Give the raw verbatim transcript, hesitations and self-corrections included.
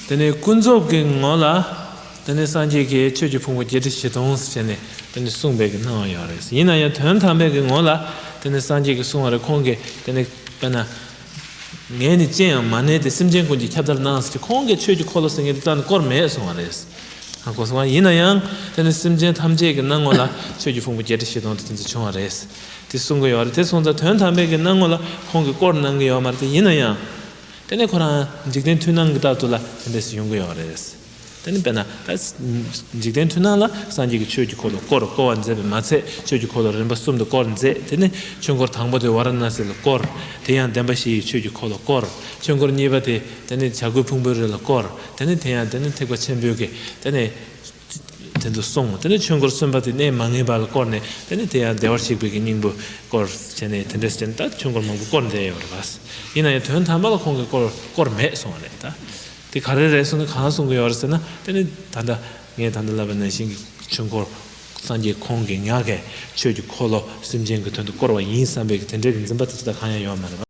དེ་ནས་ཀུན་རྫོབ་ཀྱི་ངོ་ལ། དེ་ནས་སངས་རྒྱས་ཀྱིས་ཆོས་ཀྱི་ཕུང་པོ་བརྒྱད་ཁྲི་བཞི་སྟོང་ཟེར་ནས་དེ་ནས་གསུངས་པའི་གི་སྣང་བ་ཡོད་རེད། ཡིན་ན་ཡང་དོན་དམ་པའི་གི་ངོ་ལ་དེ་ནས་སངས་རྒྱས་ཀྱིས་གསུངས་པ་རེད། ཁོང་གིས་དེ་ནས་དཔེར་ན། ངས་ནི་ཅི་ཡང་མ་ནོད་དེ། སེམས་ཅན་ཀུན་གྱི་ཁྱབ་བརྡལ་སྣང་ཟེར་གྱི། ཁོང་གིས་ཆོས་ཀྱི་འཁོར་ལོ་ཟེར་མཁན་དེ་རྩ་ནས་བསྐོར་མེད་གསུངས་པ་རེད། ཧ་གོ་སོང་ང་། ཡིན་ན་ཡང་དེ་ནས་སེམས་ཅན་ཐམས་ཅད་ཀྱི་སྣང་ངོ་ལ་ཆོས་ཀྱི་ཕུང་པོ་བརྒྱད་ཁྲི་བཞི་སྟོང་དེ་དེ་ཚོ་བྱུང་བ་རེད། དེ་གསུང་གི་ཡོད་རེད། དེ་སོང་ཙང་དོན་དམ་པའི་གི་སྣང་ངོ་ལ་ཁོང་གིས་བསྐོར་གནང་གི་ཡོད་མ་རེད་དེ། ཡིན་ན་ཡང་། དེ་ནས་ཁོ་རང་འཇིག་རྟེན་མཐུན་སྣང་གི་ལྟར་དུ་ལ་དེ་འདྲས་ཡོང་གི་ཡོད་རེད། དེ་ནི་དཔེར་ན་ད་འཇིག་རྟེན་མཐུན་སྣང་ལ་སངས་རྒྱས་ཀྱིས་ཆོས་ཀྱི་འཁོར་ལོ་བསྐོར། བསྐོར་བ་མཛད་པས་མ་ཚད་ཆོས་ཀྱི་འཁོར་ལོ་རིམ་པ་གསུམ་དུ་བསྐོར་མཛད། དེ་ནི་ཆོས་འཁོར་དང་པོ་དེ་ཝཱ་ར་ཎ་སི་ལ་བསྐོར། དེ་ཡང་བདེན་པ་བཞི་ཡི་ཆོས་ཀྱི་འཁོར་ལོ་བསྐོར། ཆོས་འཁོར་གཉིས་པ་དེ་དེ་ནི་བྱ་རྒོད་ཕུང་པོའི་རི་ལ་བསྐོར། དེ་ནི་དེ་ཡང་དེ་ནི་ཐེག་པ་ཆེན་པོའི་གི་དེ་ནི་དེ་ཚོ་གསུངས། དེ་ནས་ཆོས་འཁོར་གསུམ་པ་དེ་གནས་མ་ངེས་པ་ལ་བསྐོར་ནས། དེ་ནས་དེ་ཡང་བདེ་བར་གཤེགས་པའི་གི་སྙིང་པོ་བསྐོར་བྱས་ནས། དེ་འདྲས་བྱས་ནས་ད་ཆོས་འཁོར་མང་པོ་བསྐོར་མཛད་ཡོད་རེད་པ། ཡིན་ན་ཡང་དོན་དམ་པ་ལ་ཁོང་གིས་བསྐོར་བསྐོར་མེད་གསུངས་པ་རེད། ད་དེ་ག་རེ་རེད་གསུངས་ན། གང་གསུང་གི་ཡོད་རེད་ཟེར་ན། དེ་ནི་ད་ལྟ་ངས་ད་ལྟ་ལབ་པ་ནང་བཞིན་གྱི་ཆོས་འཁོར་སངས་རྒྱས་ཁོང་གིས་ཉག་གི་ཆོས་ཀྱི་འཁོར་ལོ་སེམས་ཅན་གྱི་དོན་དུ་བསྐོར་བ་ཡིན་བསམ་པའི་གི་དེ་འདྲའི་གི་འཛིན་པ་དེ་ཚོ་ད་གང་ཡང་ཡོད་མ་རེད་པ།